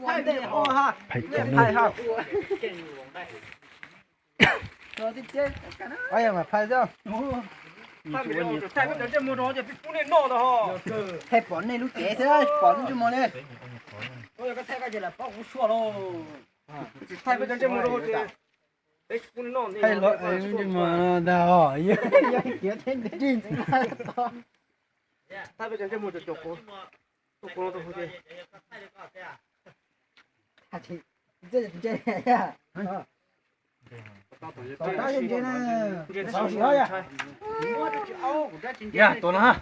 Phais cov no. Phais ha. Phais mas phais xwb. Thaij pom nej lub cev xwb, tsis pom lub ntsej muag li. Thaij los lub ntsej muag no ntag os. Yog tuaj no ha.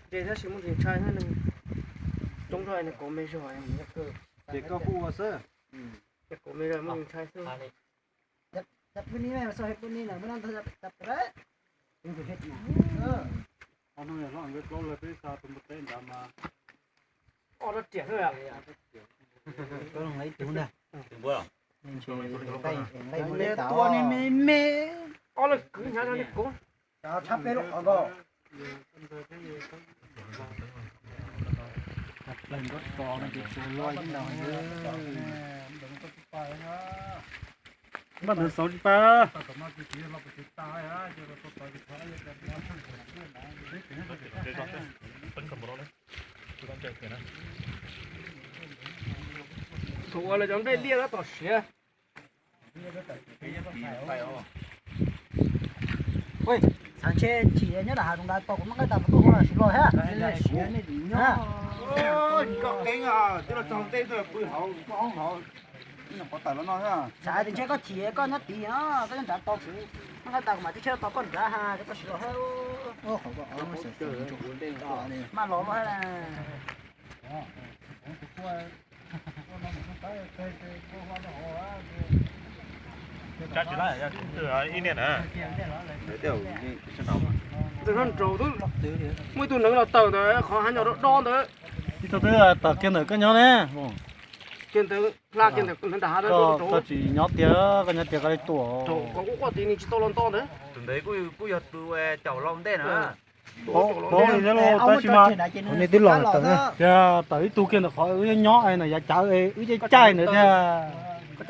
Ces tab sis muaj ntsis ntshai xwb, coob zog nws kauv me zog. Ces koj kuj ua xwb. Ces kauv me zog muaj ntsis ntshai xwb. Ob rab riam xwb. Tua me me. Ob leeg kwv hnyav zog li kuv. Tshab peb lub qhov nkaus. Pleeg nkaub tos no ces tsuas luaj ib ntau. Npaj ntawd xauv tsis pab. Thaum ua lawv cov nplej liaj tab tom siav. Xav ntshe chim nyob nram hav zoov ntawd tau kuv muab nqaij tas kuv tuaj ua los sis los thiab. Siav nej tus nyob. Koj qeeb, twb los txog ntej tuaj pw hauv koj hoob hauv. Xav tias ntshe koj chim koj nyob tid no, koj nyob nrad tau kuv muab nqaij tas kuv mam tib tsheb tau koj nrad ha, koj sim los thiab. Maj los lawm. Tsab tsis lab ib niag na. Ntawm no nraud twb muaj ib tug neev los tawm ntawd qhov hav nyuag do do ntawd. Ib tug twb tawm kiag ntawm koj nyob ne. Kiag ntawd, hla kiag ntawm nram hav. Koj tsis nyob tiag, koj nyob tiag koj li tuaj. Koj kuj quaj tid nws tsis tau los nto ntawd. Tus ntawd kuj yog tus caum laus ntej na. Paub li thiab los tab sis mas nej twb los tawm, tias tawm ib tug kiag ntawm qhov wb nyob na, yav cav wb caij caij ntawd thiab. Koj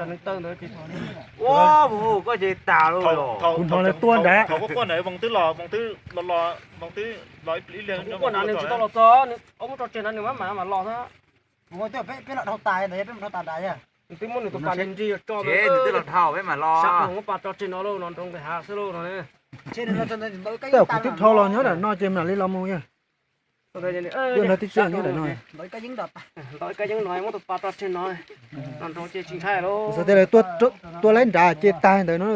hnov lawv tua nrad. Thaum kuv quaj ntawd Voos twb los, Voos twb los, Voos twb los ib pliag. Kuv quaj nrad nws tsis tau los txog, nws muab tso tseg nrad nws mam mam los xwb. Peb los dhau tas ntawd, peb mus dhau tas nrad. Nws twb muab nws tus pas nrig nrig tso, nws twb los dhau peb mam los. Sab muab pas tso tseg no lauj, no nroo nqis hav xwb lauj no. Tej kuv twb dhau los nyob nram no ces mam li los mus yog. Nrog tib txij nyob nram no. Ntau ib kab yeeb no muab tus pas tso tseg no, no nroo ces tsis ntshai lauj. Xav tias lawv tua laib nrad ces tag ntawd no.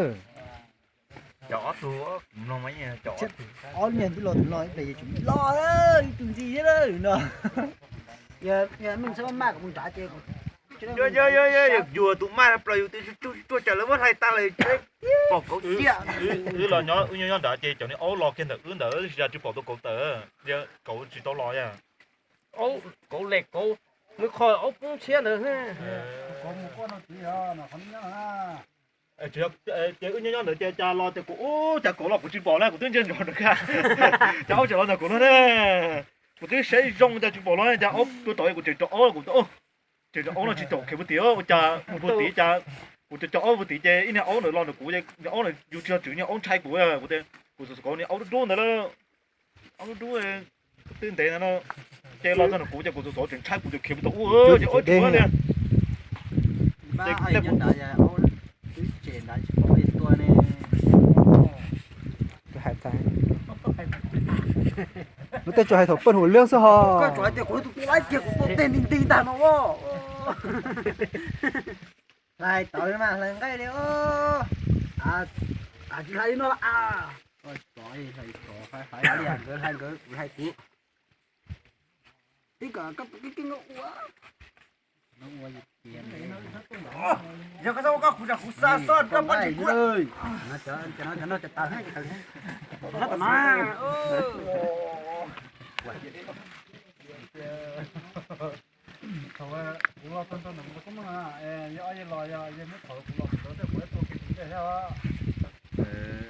Ob niag twb los tus no ib pliag, los ib tug ntxi thiab no. Yog meej txhob maj kom mus nrad ces yuav tus maj plaws yus twb tsuag tsuag tsam lawv muab hlais tas lawm. Pom kauv tiag. Wb los nyob, wb nyob nyob nrad ces cov niag aub los kiag ntawm wb ntawd, tsis yog tsis pom tus kauv tawm, kauv tsis tau los yog. Kauv les kauv, nws qhov aub poob tshiab ntawd. Ces wb nyob nyob ntawd ces cas los ces kuv ub, cas kauv los kuv tsis pom na, kuv twb ntsia ntsoov rau kag. Cas aub tseem los ntawm kuv no ne. Kuv twb saib zoo cas tsis pom los, cas aub tuaj tom kuv tseem rau aub, kuv tseem rau aub no tsis tom khiav puag tim, ua cas mus puag tim cas. Kuv tseem cov aub puag tim ces ib niag aub ntawd los ntawm kuv, niag aub ntawd yus tsis yog tswv niag aub ntshai kuv, kuv, kuv xav kom niag aub dub dub ntawd, aub dub dub twb ntev ntawd no, ces los txog ntawm kuv ces kuv xav kom tseem ntshai kuv ces khiav puag tom ub, ces aub tsis muab tiag. Lub tej tsuas hais thaum paj huam liab xwb ho. Koj tsuas hais tias kuv tus tus laib kiag kuv tua tej nti nti ntag no. Hlais tawv mas hlais nqaij li os. Tsis hlais li no a. Hlais nkawd hlais nkawd kuv hlais kuv. Tib kom koj keej keej ua. Yog koj txhob ua koj kuv tsam kuv xa xoj koj pob tsis kuv. Thaum kuv los txog ntawm no koj muaj, yog ob yawg los yog yawg muab thaum kuv los kuv twb pom ib tug kiag kuv ntej thiab.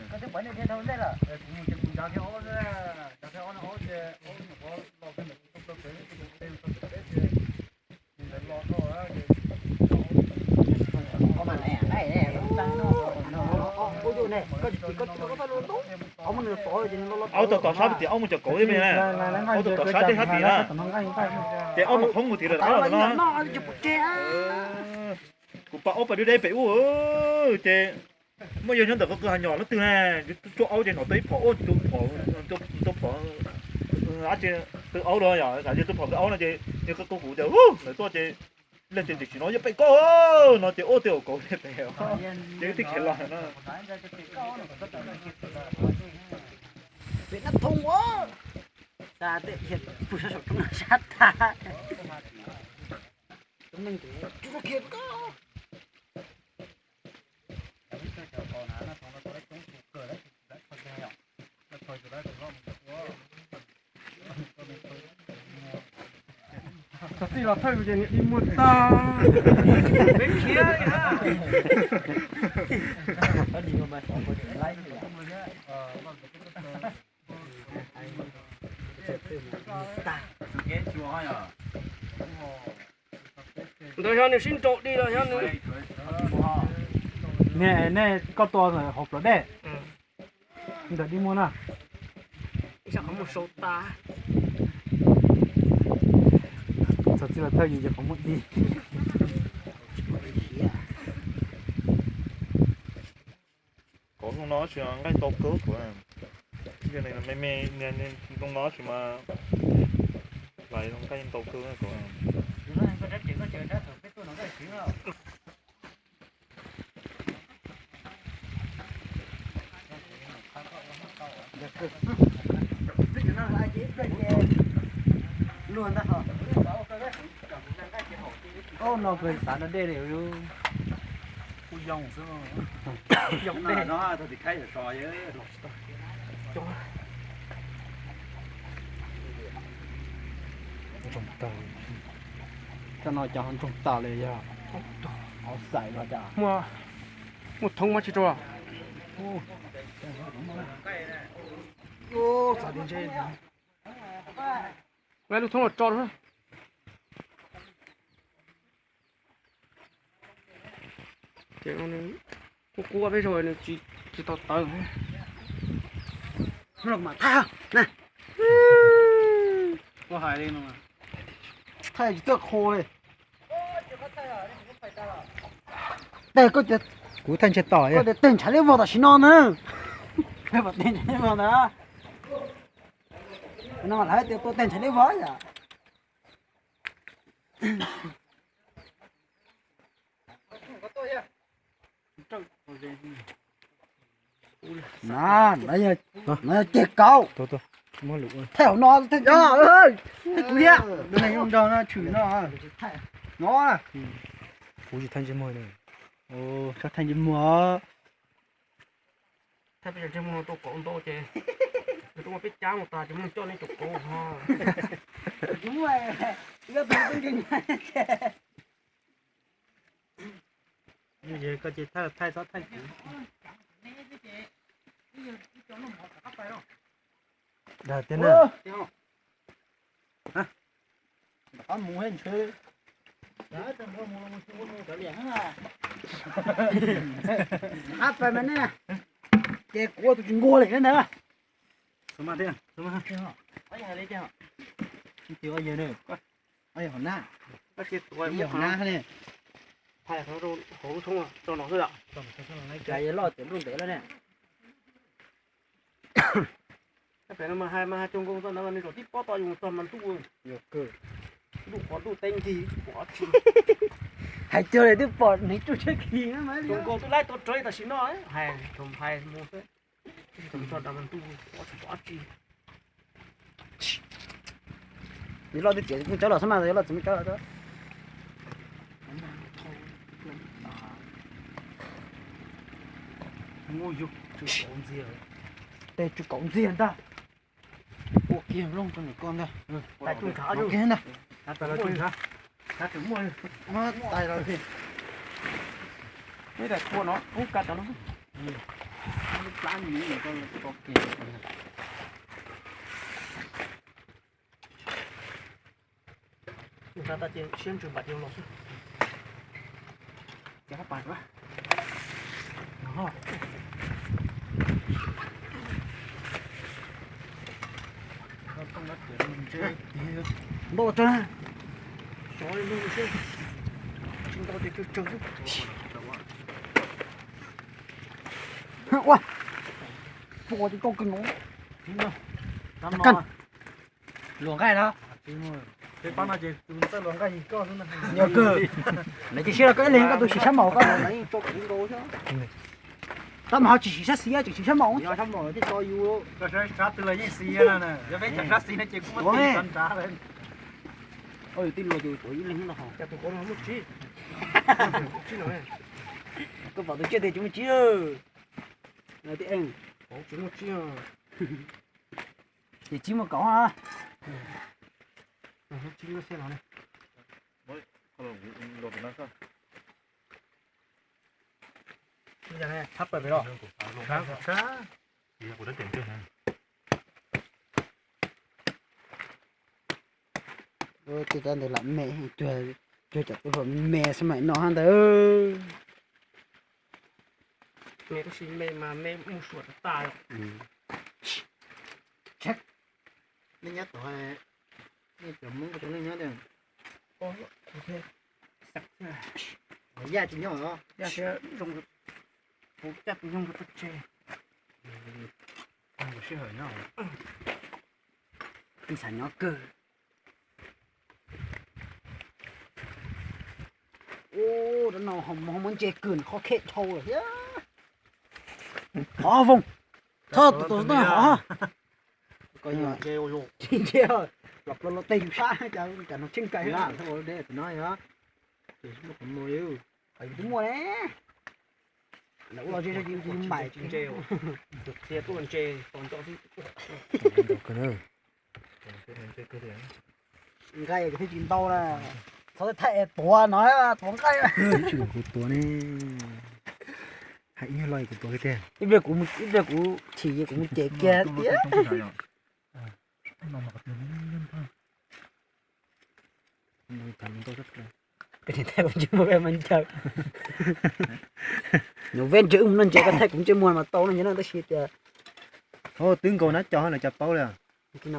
Koj twb pom ib tug kiag dhau ntej lawm. Kuv mus ces kuv ncav kiag ob, ncav kiag ob no ob ces ob nyuam qhuav los kiag ntawm kuv tau plaws pem, kuv mus tau pem peb ces Aub tau tom sab tias aub mus cov kauv thiab ne. Aub tau tom sab thiab hais tias na, ces aub mam qhoob mus tim lawv qab los no. Kuv pom aub pas dub deb pem ub, ces muaj yog nyob ntawm qhov qw has nyom leej twg na, tsuaj aub ces hnov tau ib phom ua tus phom, tus phom qw aub los yom, yog tus phom qw aub no ces yog qw kuv tias lawv tuaj ces leej twg tsis no yog pem koj no ces ua tej ua kauv pem, ces wb twb khiav los no. Pem nab thoob ua, xa tej dhia pw sab saum roob sab tag. Txog txij los thawj ces niam dig muag tag. Peb khiav li na. Ntawd xyov nws sib nraus dig los xyov nws. Nej, nej koj tua hauv plawv dej. Ntawm dig muag na. Ib sab qhov muag sau tas. Txog txij los thawj yus ces qhov muag dig. Kauv zoo no tsis nqaij ntau kawg kuv. Yog me me zoo no tsis mas hlais nqaij ntau kawg kuv. Ub, no kawg xav no dej li. Kuj yoo xwb. Yoo dej no tau tim khaib so so. Cov no cov ntsoog tas li yog. Muaj, muaj thoob mas tsis rau. Nqa lub thoob los tso rau. Ces kuv kuv peb zaug nws tsis tau tawv. Thaij tsis txawj qhua li. Kuv thaij ntshe tom, koj tias teg ntshav liab vog tam sim no na. Teg ntshav liab vog ntag. No lawv tias tua teg ntshav liab vog yom. Na, no yog ceg kauv. Thaij hauv no, thaij kuv thiab. Thaij kuv thiab. Tshwm no, no. Kuv tsis thaij ntsej muag. Thaij ntsej muag. Thaij peb cov ntsej muag tua kauv ntau ces nws tuaj muaj peb cab mus tas ces muaj coj nej caum kauv ho. Koj ces thaij thaij txhob thaij kuv. Dag tiag na. Qab mus he ntshe. Qab pais mas ne, ces kuv tus tsis nquag li na. Hauv na, hauv na ne. Hauv lub thoob rau no xwb yom. Loj tias nplooj ntev lawm ne. Tab pem no mas hais mas hais tsoos nkaus txog ntawd mas nws zaum tib pob tod yus txog mas ntuj, ntuj qhov ntuj teb nkig pom tsi. Hais cuag li twb pom neeg tsuj tsheb khi. Tsoos nkaus twb laib tua rawv tam sim no, hais tsoos hais mus xwb. Txog nrad mas ntuj pom tsis pom tsi. Yog loj twb tias kuj cawv los xwb mas, yog loj tsis muaj cawv los. Tej tsw kauv ntxiag ntag. Ua kiag nplooj rau nws koj ntag. Tais tsum ntshav kiag ntag. Tais los, ib daim qhua no ub ka cov no. Plab nws koj kiag. Ntshav tas ces siab ntsws npam ces los xwb. Ces hab pas. Nto rag. Tsis nto ces tsawg tsawg xwb. Ua, ua tsis tau kawg no. Kawg. Luam nqaij no. Yog kawg. Lawv cia siab rau koj ib leeg koj tus siv sab maum koj. Tab mas ho tsis siv sab xis, tseem siv sab maum. Sab twg los yeej xis na, yog peb cov sab xis no ces kuv muab tij nrad lawm. Yus tij luag ces tuav ib leeg no. Koj pom tus tsiaj twg tsis muaj tsib. Tsis muaj tsib. Ces tsib muaj kaum. Thab pawg pem los. Tej rab ntawd lam me, cuag cov tub hluas me xab maim no ntawd. Me tab sis me mas me mus suam tas tas. Nej nyob tod, nej cov Hmoob cov nej nyob tiag. Yaj tsis nyob os. Yaj zoo, kuv caj tus nyoog rau peb tse. Sij hawm nyob. Ib xav nyob kawg. Ub, rab no ho muab ntse kawg, qhov khem dhau lawm thiab. Hov Voos, txhob tus tus toj hov. Ntse, los plaws los teg yus sab, cas cas no tsheej kais. Twb muaj ne. Lawv ua los ze zog ces yus maim ntse. Tus qhia tuaj ntse tos nco xwb. Nqaij thiaj tsis ntau na. Txhob thaij es tuav no, tuav nqaij. Tsis kom kuv tuav ne. Hais ib nyuag lo kuv tuav kiag tiag. Ib pliag kuv, ib pliag kuv chim ces kuv mus cem kiag tiag. Peb thaij kuv ntsej muag mas ncaws. Nyuam ves ntshe wb mus noj ntses koj thaij kuv ntsej muag mas tau no nyob no tab sis tias. Twb nkaus nab co lawm cas paub li. Koj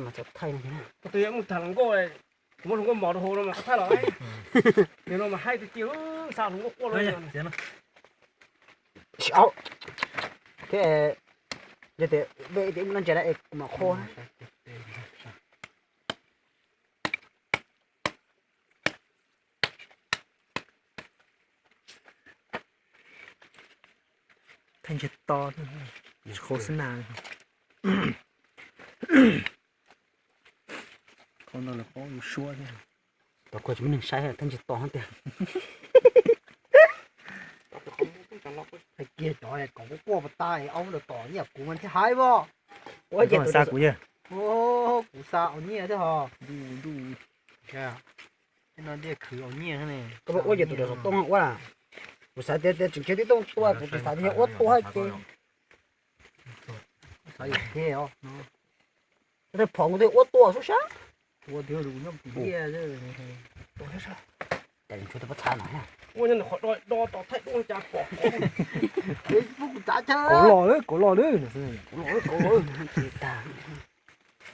twb yuav mus tham hluas nkauj, kuv muab hluas nkauj mos rau hauv no mas koj thaij los. Nws no mas haib tiag tiag, xa hluas nkauj quaj los. Thiab yog tias wb noj ntses na es kuv mam qhuas. Thaij ntshe to, qhov xwb na. Qhov no lawv qhov suab thiab. Tom kuv tsis muaj neeg saib thaij ntshe to tiag. Hais kiag cov kom kuv quaj pas tas es au ntawm tom nyiaj kuv mas thiaj haib os. Ua ces xa kuv, kuv xa ua nyiaj thiab ho. Ntuj, ntuj. No tiaj khwv ua nyiaj ne. Koj ua ces tus dawm xov tooj ua. Kuv xav tias tias tseem tseg tib tooj tua, kuv tsis xav tias yog ua tua hais ces. Xav yus thiab os. Tej phom kuv twb ua tua sub sab. Ua tiag, ua tiag. Cas tshuav tej pob txha no thiab. Ua nyob nws qhov do do tom thaij duab cas pom. Kuv los lawm, kuv los lawm. Kuv los lawm, kuv los lawm.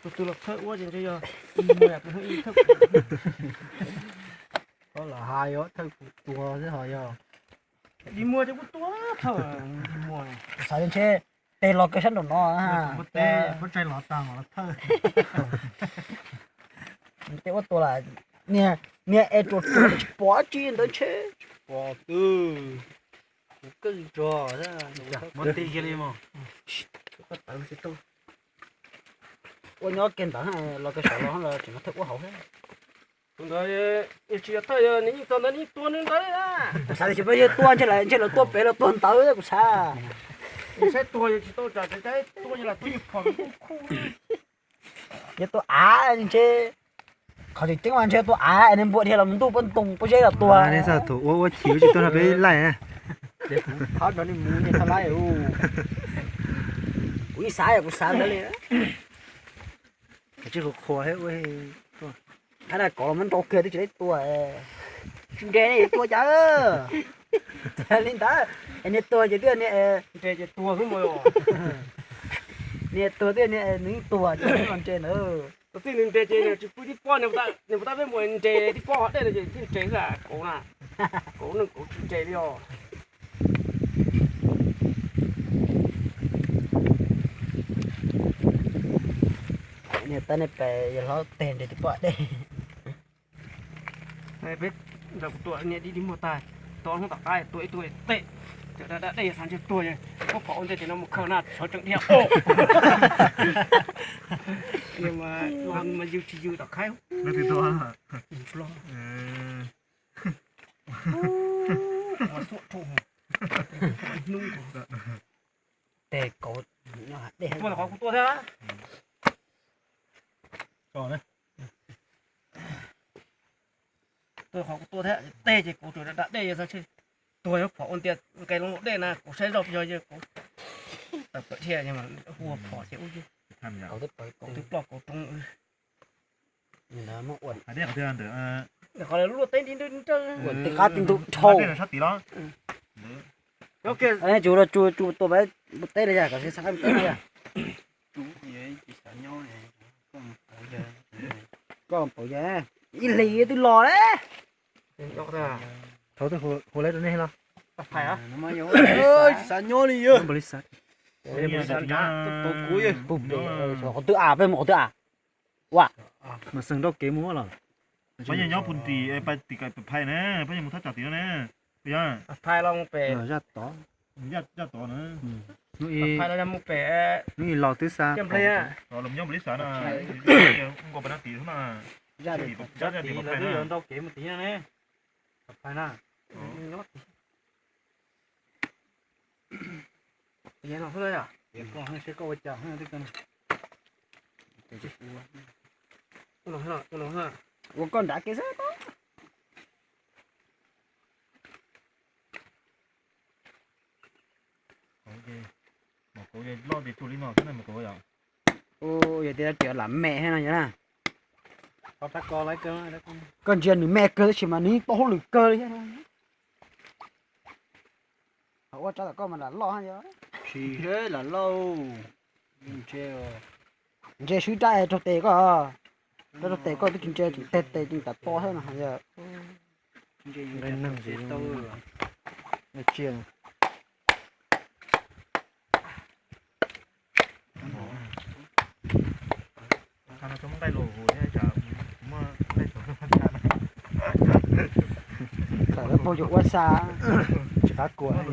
Tus twg los thawj ua ces ntshe yog Di Muas, tus hnub ib thawj kuv. Koj los hais yog thawj kuv tua xwb ho yog. Di Muas ces kuv tua thawj, Di Muas. Kuv xav ntshe tes los kiag sab nraum no. Tes los tag los thawj. Tej ua tua las, niag es tsuas tsuas tsis pom dab tsi ntawd ntshe. Pom twg, kuv keej nrog. Ua nyob kiag ntawd los kiag saud los tseem thawj ua hauv thiab. Tus ntawd tsis yog thawj, nws yeej txog ntawd nws yeej tua nws ntawd. Kuv xav tias tsis pom yog tua ntshe lawv, ntshe lawv tua pem los tua ntawd kuv xav. Saib tuag yog tsis tau tsam tua yog lam tua yog phom khuj. Yog tua av ntshe, qhov tseem ceeb mas ntshe tua av es nws npua dhia los mus ntuj pob ntoo pob zeb los tua. Nej xav thaum ua ua chim tsis tuaj nrog peb laij. Kuv ib xav kuv xav ntawd li. Tsis qhuas qhuas thiab ua. Qhab na kov los muab nrau kiag twb tsis tau tua. Tsis nres ne, yuav tua cas? Li ntawd es niag tuag ces twb niag nres ces tuag xwb mas. Niag tuag thiab niag nws yeej tuag ces nws los nres ntawd. Tus txij nws nres ces nws tsis pw tib pob, nws puas tab peb mus nres tib pob hov dej no ces thiaj nres xwb. Kauv na, kauv neeg kauv tsis nres li os. Niag tab niag pem yog hlob teg nres tib pob dej. Peb nrog kuv tua niam dib dib muag tag, tua hnub tom qab tua ib tug tej, cov da da dej xav ntshe tuag, muab phom ua ntej ces no mus khaws na, tshuav tseem dhia os. Mas yws tsis yws tom khaib. Tes kauv nyob hauv dej. Qhov kuv tua thiab. Tua qhov kuv tua thiab, tej ces kauv tsuas da da dej xav ntshe tuag, yuav phom ua ntias nqes loo dej na, kauv saib zoj yog kauv tawm plaws dhia hu ua phom ces ub, kauv twb ploj kauv roob. Qhov luaj teb nti nrawj nrawj, ua tej qab ti ntu dhau. Tsuas tsuas tsuas tua pab teb li yog kom sib xav qab teb yog. Koj pauv yog ib hlis twb los lawm. Thaum twg hu lawv rau nej los? Xav nyob li yog. Qhov twg av, peb mus qhov twg av? Ua, mas xeem nrau kev mus los. Pab yeej nyob pus ntim, pab tim kaim pab phais na, pab yeej mus thaj tsam tim no na. Phais los mus pem, zaj tod na. Phais los mus pem, hnub ib los twb xa, los nyob pus li xav na, nkaus pab na tim na. Tim tim pab phais na. Phais na. Ua koj nrad kev xwb. Ua yog tias lam me thiab no yog na. Koj ntsia nws me kawg tab sis mas nws yeej tau hauj lwm kawg li thiab. Ho ua tsab tom koj mas lam loj yog. Tsis lam loj. Ntse swb rab raug tes koj, rab raug tes koj twb tsis ntse, tseem teg tes tseem tam to thiab no yog. Nqaij neeg ces nqaij tsiaj. Txawm lawv pog yuav ua xa, tsis qab kua. Txawm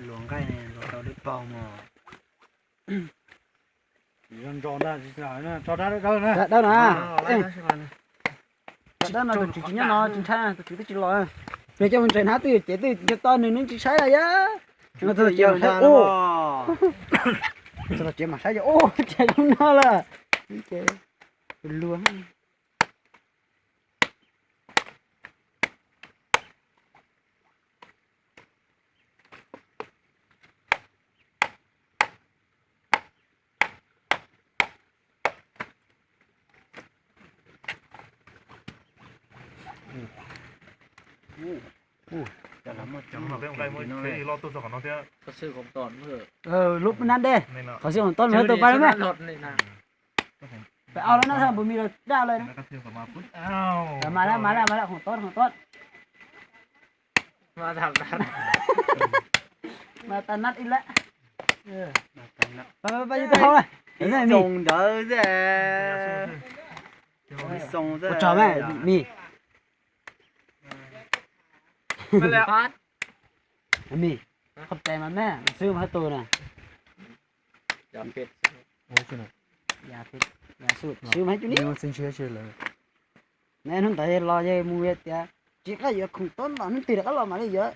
luag nqaij luag tau lub paug mas. Tso dawb na. Dawb na, tus tswv tsis nyob no tsis ntshai, tus tswv twb tsis los. Nws coj mus ntsaim hnab twj ywm ces twb nco tau nws, nws tsis saib lawm yog. Txog tsev mas saib yog, tsev lub no lawm. Luag. Lub nab dej, qhov xwb qhov tod mus tua pab me. Peb au lawm na, npus mis los daj lawm. Mas lawm mas lawm mas lawm, khoom tob khoom tob. Mas tas nab ib lawm. Pab pab yus tau hauv na. Ib xoo ntawd xwb. Ib xoo xwb. Ua tsaug mas mis. Mis, qhov tes mas me xwb mas hab tus na. Xwb mas hab tus ni. Neb hnub ntawd los yog mus yog tias tsis qab yuav khoom tob los hnub twg rov qab los mam li yuav.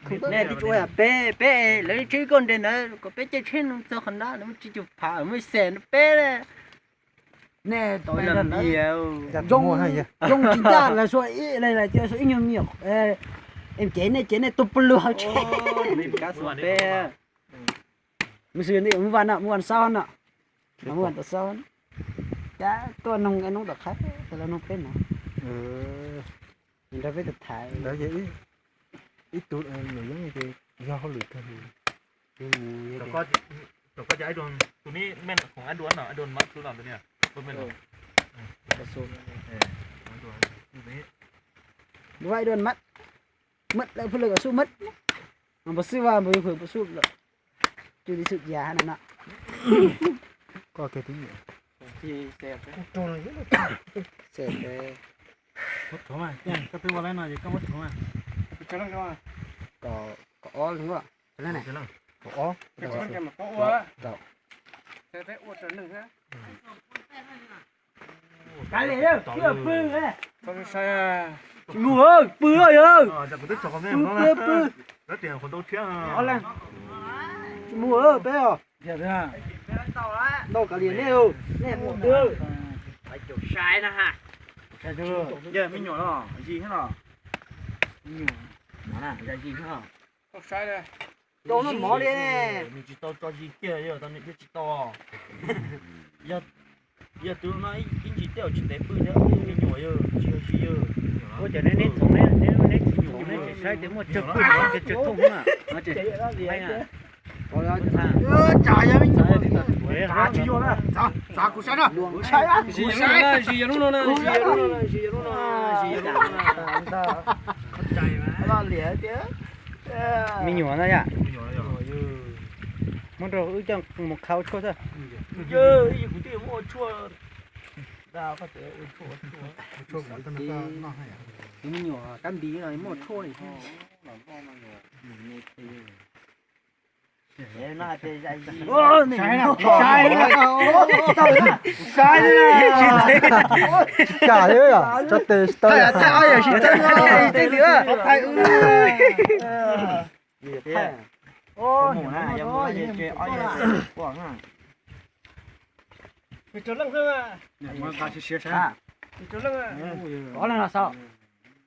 Khoom tob nej tsis ua yam peb, peb lawv tsheb koj nres ntawd kom peb caij tsheb no txog qhov nrad, lawv muaj tsib caug phav muaj xees no peb. Nej tau zoo tsis ncaj, lawv xua ib, lawv tias xua ib nyuag me nyuam, em cev nej, cev nej tus pw lug hauv tsheb. Mus xwb, muaj vaj na, muaj vaj xab na, muaj vaj tom xab. Cas tuaj noog noob tom qab, tas los noog peb no. Nrog peb tham. Ib tug lwm yeeb ces Yog hauj lwm kawg. Tus koj ces tus ne, mej khoom ab duab no, ab duab mab tub no tus ne, koj mej los. Duab ab duab mab, mab lawm pheej lawv kom sub mab. Mas pov xwb vas npus yug hwm pov sub lawm. Cw li xwm yas no no. Koj kiag tib yam. Muab rhuav mas, koj twb ua lawm no ces koj muab rhuav mas. Kaum ob, kaum ob. Kav liam, tib pw. Tsis mus, pw yog. Pw, pw, pw. Tsis mus peb os. Ntau kav liam nej, nej mus twg. Sai na ha. Yog me nyuam los zis thiab los? Me nyuam, zis thiab los? Rau noj mov li ne. Nws tsis tau tso zis kiag, yog tau nws thiaj tsis tau. Yog tus no ib ntsis tej zaum tsis ntev pw thiab, me nyuam yog tsis yog zis yog. Ua cas neb txhoov, neb tsis txhoov, neb tsis saib tias muaj tsawg pwg, tsawg thooj na. Txav kuv saib na. Zis yog lub no na, zis yog lub no na, zis yog lub no na, zis yog lub no na. Me nyuam na yom. Muab rau wb coj mus khav ua tshuaj xwb. Kuv twb yuav muab ua tshuaj. Tus me nyuam tab npis no muab ua tshuaj. Tsis kam li, tso tes tsis tau. Ob leeg no xav.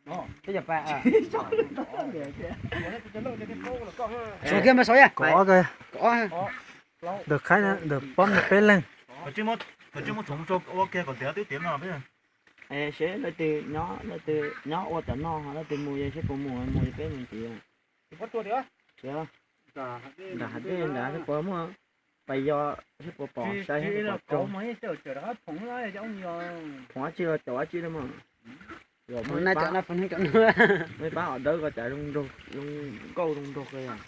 Suav kiag mas xav yam. Ntawm Khaib ntawm Pob ntawd peb leeg. Koj tsis muab tsoom ua kiag kom tiav twb tiav no. Seb leej twg nyob ua tom no, leej twg mus yog seb puas mus, mus yog peb mus ntxiv. Nram hav dej nrad seb puas muaj, pais yog seb puas pom sai seb puas pom. Phoom dab tsi los caum dab tsi li mas. Muaj ib pab os dawb ko cas zoo nkauj zoo nraug kawg yog.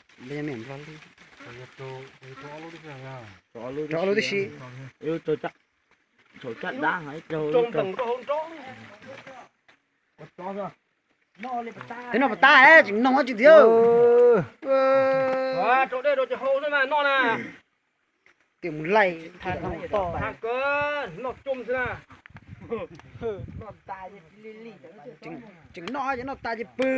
Rau ob lub tib si. Ib lub rau caj dab, ib rau. Twb noj pas tas tsis noj tsis tiag. Rau dej rau ces hau xwb mas noj na. Tias mus laij tha toj. Noj coob xwb na. Tseem noj ces noj tas ces pw.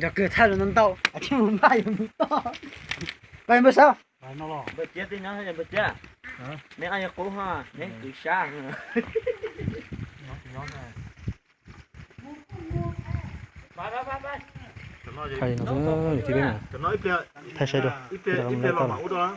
Yog kawg thaj ntau ntau, tsis mus npaj yog mus toj. Pab npawg Saub. Npawg Ciab twb nyob, npawg Ciab. Neb ob yog qub ho, neb kwv sab. Thaij no xwb, thaij saib dua.